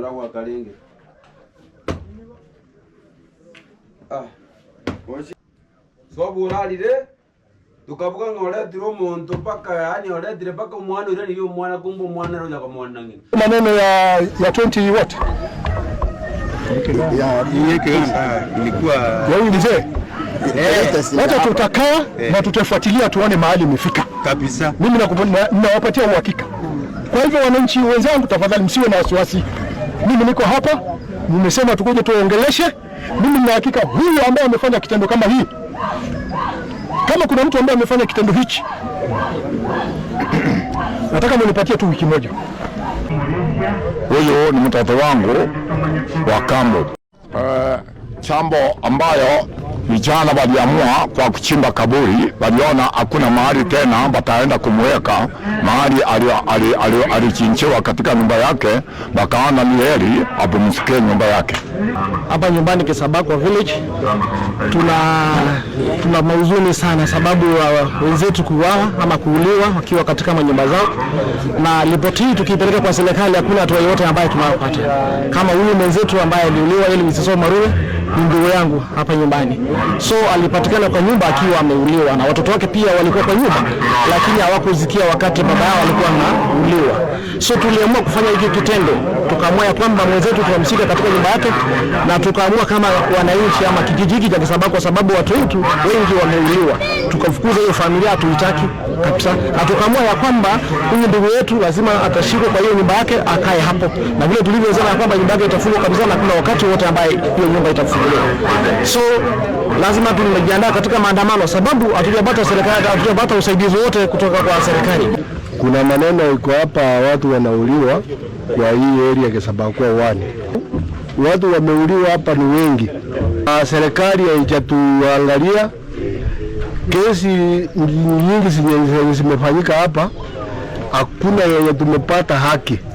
Nkonyora gwakarenge. Ah, gochi sobu orarire, tokabuga ng'a oretire omonto mpaka yaani oretire mpaka omwana oiranirie omwana kumbe omwana ere onya komorenda ng'ina. Maneno ya 20 what? Ya huyu mzee. Wacha tutakaa na tutafuatilia tuone mahali imefika kabisa. Mimi nawapatia uhakika. Kwa hivyo wananchi wenzangu, tafadhali msiwe na wasiwasi. Mimi niko hapa, nimesema tukuje tuongeleshe. Mimi nina hakika huyu ambaye amefanya kitendo kama hii, kama kuna mtu ambaye amefanya kitendo hichi, nataka munipatie tu wiki moja. Huyu ni mtoto wangu wa kambo. Chambo ambayo vijana waliamua kwa kuchimba kaburi, waliona hakuna mahali tena wataenda kumweka mahali alichinjiwa katika nyumba yake, wakaona ni heri apumzikie nyumba yake. Hapa nyumbani Kisabakwa village tuna mahuzuni sana sababu ya wenzetu kuuawa ama kuuliwa wakiwa katika manyumba zao, na ripoti hii tukiipeleka kwa serikali hakuna hatua yoyote ambayo tunayopata. Kama huyu mwenzetu ambaye aliuliwa ili Mrs. Marure ni ndugu yangu hapa nyumbani, so alipatikana kwa nyumba akiwa ameuliwa na watoto wake pia walikuwa kwa nyumba, lakini hawakusikia wakati baba yao alikuwa anauliwa. So tuliamua kufanya hiki kitendo, tukaamua ya kwamba mwenzetu tunamshika katika nyumba yake, na tukaamua kama wananchi ama kijiji hiki cha Kisabakwa, kwa sababu watu wetu wengi wameuliwa, tukafukuza hiyo familia, hatuitaki kabisa, na tukaamua ya kwamba huyu ndugu yetu lazima atashikwa kwa hiyo nyumba yake akae hapo, na vile tulivyosema ya kwamba nyumba yake itafungwa kabisa, na kuna wakati wote ambaye hiyo nyumba itafunguliwa. So lazima tumejiandaa katika maandamano, sababu hatujapata serikali, hatujapata usaidizi wote kutoka kwa serikali. Kuna maneno iko hapa, watu wanauliwa kwa hii area Kisabakwa 1. Watu wameuliwa hapa ni wengi, na serikali haijatuangalia. Kesi nyingi zenye zimefanyika hapa, hakuna yenye tumepata haki.